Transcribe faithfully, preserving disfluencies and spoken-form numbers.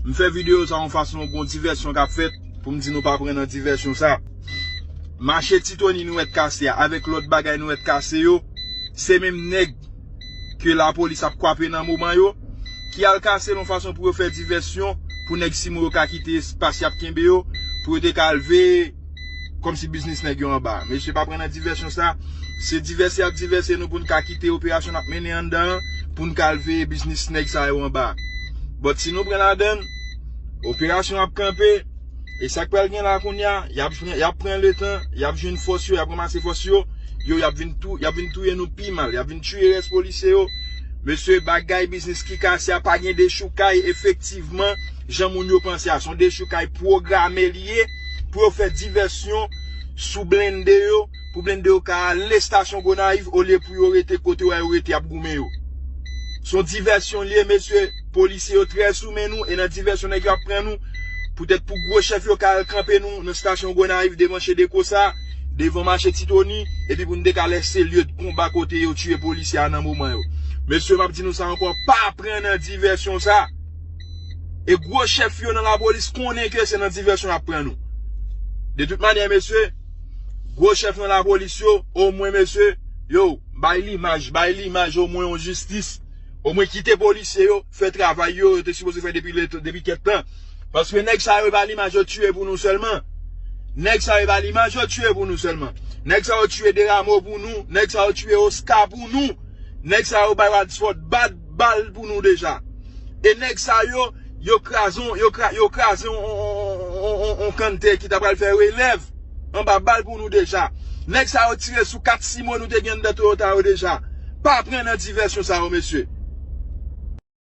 M fè videyo sa yon fason, gon divèsyon k ap fèt, pou m di nou pa pran nan divèsyon sa. Mache Titoni nou wè t kase a, avèk lòt bagay nou wè t kase yo, se menm nèg ke lapolis ap kwape nan moman yo, ki al kase l yon fason pou yo fè divèsyon, pou nèg Simon yo ka kite espas y ap kenbe yo, pou yo te ka al veye kòmsi biznis nèg yo anba. Mesye pa pran nan divèsyon sa. Se divèse y ap divèse nou pou n ka kite operasyon n ap mennen anndan an, pou n ka al veye biznis nèg sa yo anba. But si nou pran ladann, operasyon ap kanpe. E sa k pral gen la kounye a, y ap, y ap pran letan, y ap jwenn fòs yo, y ap ranmase fòs yo, yo, y ap vin tou, y ap vin touye nou pi mal, y ap vin tiye rès polisye yo. Mesye, bagay biznis ki kase a pa gen dechoukay, efektivman, jan moun yo panse a. Se yon dechoukay pwograme li ye pou yo fè divèsyon sou blende yo, pou blende yo ka ale estasyon Gonayiv, olye pou yo rete kote yo, yo rete ap goumen yo. Se yon divèsyon li ye, mesye. Polisye yo trè sou men nou, e nan divèsyon nèg yo ap pran nou. Poutèt pou gwo chèf yo ka al kanpe nou nan estasyon Gonayiv, devan Chedeco sa, devan mache Titoni, epi pou n te ka lèse lye de konba kote yo tiye polisye a nan moman yo. Mesye, m ap di nou sa ankò, pa pran nan divèsyon sa. E gwo chèf yo nan lapolis konnen ke se nan divèsyon y ap pran nou. De tout manyè, mesye, gwo chèf nan lapolis yo, omwen, mesye, yo, bay limaj, bay limaj omwen yon jistis. Omwen kite polisye yo fè travay yo, yo te sipoze fè depi, depi kèk tan. Paske nèg sa yo e pa limaj yo tiye pou nou sèlman. Nèg sa yo e pa limaj yo tiye pou nou sèlman. Nèg sa yo tiye Deramo pou nou, nèg sa yo tiye Oscar pou nou. Nèg sa yo bay Radford bal, bal pou nou deja. E nèg sa yo, yo kraze, yo kra, yo kraze on, on, on, on, on kanntè ki ta pral fè relèv anba bal pou nou deja. Nèg sa yo tire sou kat Simon nou te gen anndan Toyota yo deja. Pa pran nan divèsyon sa yo, mesye.